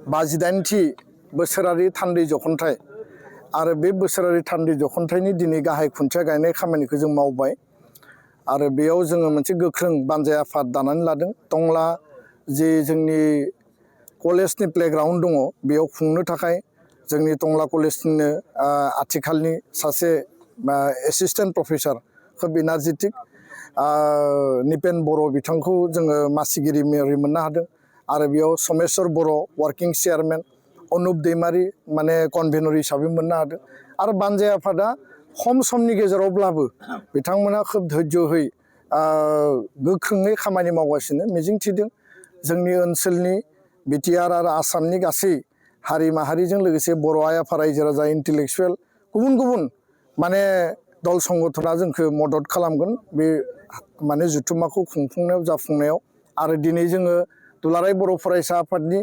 58थि बोसोरारि थान्दै जखनथाइ आरो बे बोसोरारि थान्दै जखनथाइनि दिनै गाहाय खुन्थिया गायनाय खामानिखौ जों मावबाय आरो बेयाव जोङो मोनसे गोख्रों बानजाय आफाद दानानै लादों। टंला जे जोंनि कलेजनि प्लेग्राउन्ड दङ बेयाव खुंनो थाखाय जोंनि टंला कलेजनिनो आथिखालनि सासे एसिस्टेन्ट प्रफेसर खोब एनार्जेटिक निपेन बर' बिथांखौ जोङो मासिगिरि महरै मोननो हादों आरो बेयाव समेस्वर बर' वार्किं चेयारमेन, अनुप दैमारि माने कनभेनर हिसाबै मोननो हादों आरो बानजाय आफादा खम समनि गेजेरावब्लाबो बिथांमोना खोब धैर्यहै गोख्रोङै खामानि मावगासिनो। मिजिंथिदों जोंनि ओनसोलनि बिटिआर आरो आसामनि गासै हारि माहारिजों लोगोसे बर' आइ आफा रायजो राजा इन्टेलेक्सुवेल गुबुन गुबुन माने दल संगठना जोंखौ मदद खालामगोन बे माने जुथुम्माखौ खुंफुंनायाव जाफुंनायाव। आरो दिनै जोङो दुलाराय बर' फरायसा आफादनि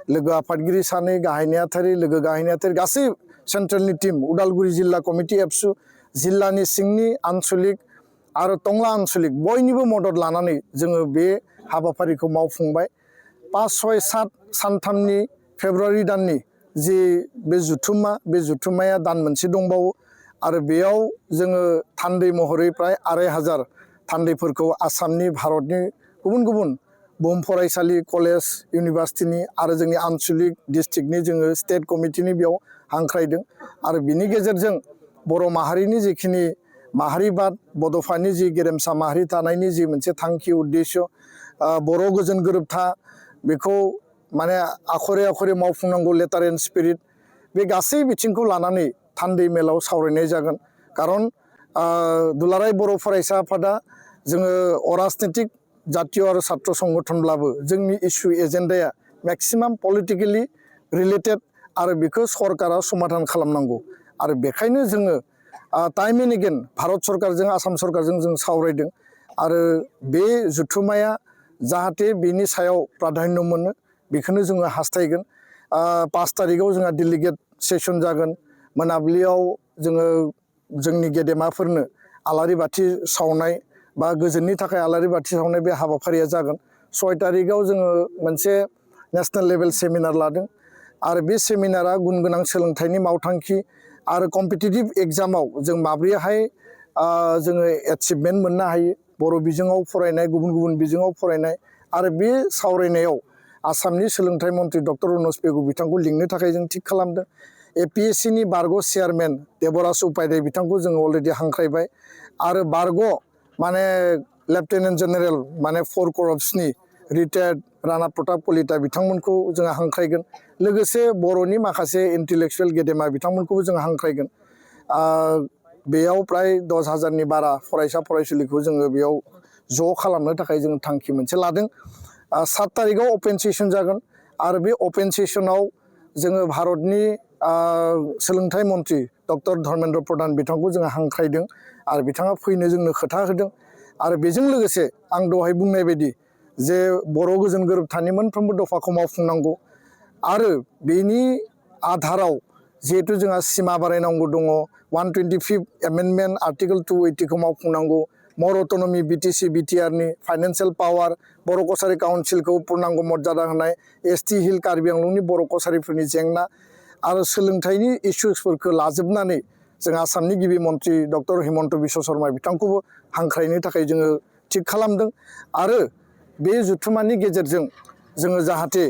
लोगो आफादगिरि सानै, गाहाय नेहाथारि, लोगो गाहाय नेहाथारि गासै सेन्ट्रेलनि टिम, उदालगुरि जिल्ला कमिटि एबसु, जिल्लानि सिंनि आन्सलिक आरो टंला आन्सलिक बयनिबो मदद लानानै जोङो बे हाबाफारिखौ मावफुंबाय। 5-6-7 सानथामनि फेब्रुवारि दाननि जि बे जुथुम्माया दान मोनसे दंबावो आरो बेयाव जोङो थान्दै महरै प्राय 2500 थान्दैफोरखौ आसामनि भारतनि गुबुन गुबुन बुहुम फरायसालि, कलेज, इउनिभार्सिटिनि आरो जोंनि आन्सलिक डिस्ट्रिक्टनि जोङो स्टेट कमिटिनि बेयाव हांख्रायदों आरो बिनि गेजेरजों बर' माहारिनि जिखिनि माहारिबाद बड'फानि जि गेरेमसा माहारि थानायनि जि मोनसे थांखि उद्देश्य बर' गोजोन गोरोबथा बेखौ माने Akhare Akhare मावफुंनांगौ letter and spirit बे गासै बिथिंखौ लानानै थान्दै मेलाव सावरायनाय जागोन। खारन दुलाराय बर' फरायसा आफादा जोङो अराजनैतिक जातीय आरो छात्र संगठनब्लाबो जोंनि इसु एजेन्डाया मेक्सिमाम पलिटिकेलि रिलेटेड आरो बेखौ सरकारा समाधान खालामनांगौ आरो बेखायनो जोङो टाइम एन्ड एगेन भारत सरकारजों आसाम सरकारजों जों सावरायदों आरो बे जुथुम्माया जाहाथे बेनि सायाव प्राधान्य मोनो बेखौनो जोङो हास्थायगोन। 5 तारिखआव जोंहा डेलिगेट सेसन जागोन। मोनाबिलियाव जोङो जोंनि गेदेमाफोरनो आलारि बाथि सावनाय बा गोजोननि थाखाय आलारि बाथि सावनाय बे हाबाफारिया जागोन। 6 तारिखआव जोङो मोनसे नेशनेल लेभेल सेमिनार लादों आरो बे सेमिनारा गुन गोनां सोलोंथाइनि मावथांखि आरो कम्पिटिटिभ एग्जामाव जों माब्रैहाय जोङो एचिभमेन्ट मोननो हायो, बर' बिजोङाव फरायनाय, गुबुन गुबुन बिजोङाव फरायनाय आरो बे सावरायनायाव आसामनि सोलोंथाइ मन्त्रि डक्टर अनुज पेगु बिथांखौ लिंनो थाखाय जों थिग खालामदों। APSCनि बारग' चेयारमेन देबराज उपाध्याय बिथांखौ जोङो अलरेडि हांख्रायबाय आरो बारग' माने लेफ्टेनेन्ट जेनेरेल माने 4 करप्सनि रिटायार्ड राणा प्रताप कलिता बिथांमोनखौ जोङो हांख्रायगोन। लोगोसे बर'नि माखासे इन्टेलेक्सुवेल गेदेमा बिथांमोनखौबो जोङो हांख्रायगोन। बेयाव प्राय 10,000नि बारा फरायसा फरायसुलिखौ जोङो बेयाव ज' खालामनो थाखाय जों थांखि मोनसे लादों। 7 तारिखआव अपेन सेसन जागोन आरो बे अपेन सेसनाव जोङो भारतनि सोलोंथाइ मन्त्रि डक्टर धर्मेन्द्र प्रधान बिथांखौ जोङो हांख्रायदों आरो बिथाङा फैनो जोंनो खोथा होदों आरो बेजों लोगोसे आं दहाय बुंनाय बायदि जे बर' गोजोन गोरोबथानि मोनफ्रोमबो दफाखौ मावफुंनांगौ आरो बेनि आधाराव जिहेतु जोंहा सिमा बारायनांगौ दङ 125 एमेन्डमेन्ट आर्टिकेल 280 खौ मावफुंनांगौ, मर अट'नमि बिटिसि बिटिआरनि फाइनान्सियेल पावार, बर' कसारि काउन्सिलखौ पुर्नांग मर्यादा होनाय, ST हिल कार्बि आंलंनि बर' कसारिफोरनि जेंना आरो सोलोंथाइनि इस्युसफोरखौ लाजोबनानै जों आसामनि गिबि मन्त्रि डक्टर हिमन्त बिश्व शर्मा बिथांखौबो हांख्रायनो थाखाय जोङो थिग खालामदों आरो बे जुथुम्मानि गेजेरजों जोङो जाहाथे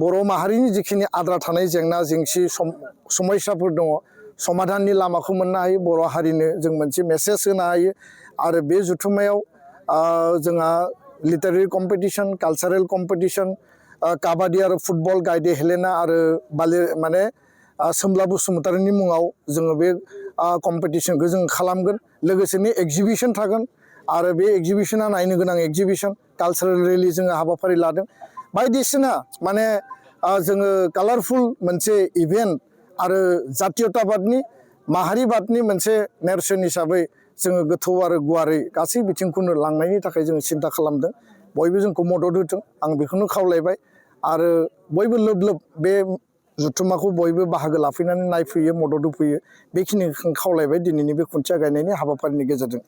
बर' माहारिनि जिखिनि आद्रा थानाय जेंना जेंसि समयसाफोर दङ समाधाननि लामाखौ मोननो हायो, बर' हारिनो जों मोनसे मेसेज होनो हायो आरो बे जुथुम्मायाव जोंहा लिटारेरि कम्पिटिसन, कालचारेल कम्पिटिसन, काबादि आरो फुटबल गायदे हेलेना आरो माने सोमला बसुमतारिनि मुङाव जोङो बे कम्पिटिसनखौ जों खालामगोन। लोगोसेनो एक्जिबिसन थागोन आरो बे एक्जिबिसना नायनो गोनां एक्जिबिसन, कालचारेल रेलि जोङो हाबाफारि लादों। बायदिसिना माने जोङो कालारफुल मोनसे इभेन्ट आरो जातीयताबादनि माहारिबादनि मोनसे नेरसोन हिसाबै जोङो गोथौ आरो गुवारै गासै बिथिंखौनो लांनायनि थाखाय जोङो सिन्था खालामदों। बयबो जोंखौ मदद होथों आं बेखौनो खावलायबाय आरो बयबो लोब लोब बे जुथुम्माखौ बयबो बाहागो लाफैनानै नायफैयो, मदद होफैयो बेखिनिखौ खावलायबाय दिनैनि बे खुन्थिया गायनायनि हाबाफारिनि गेजेरजों।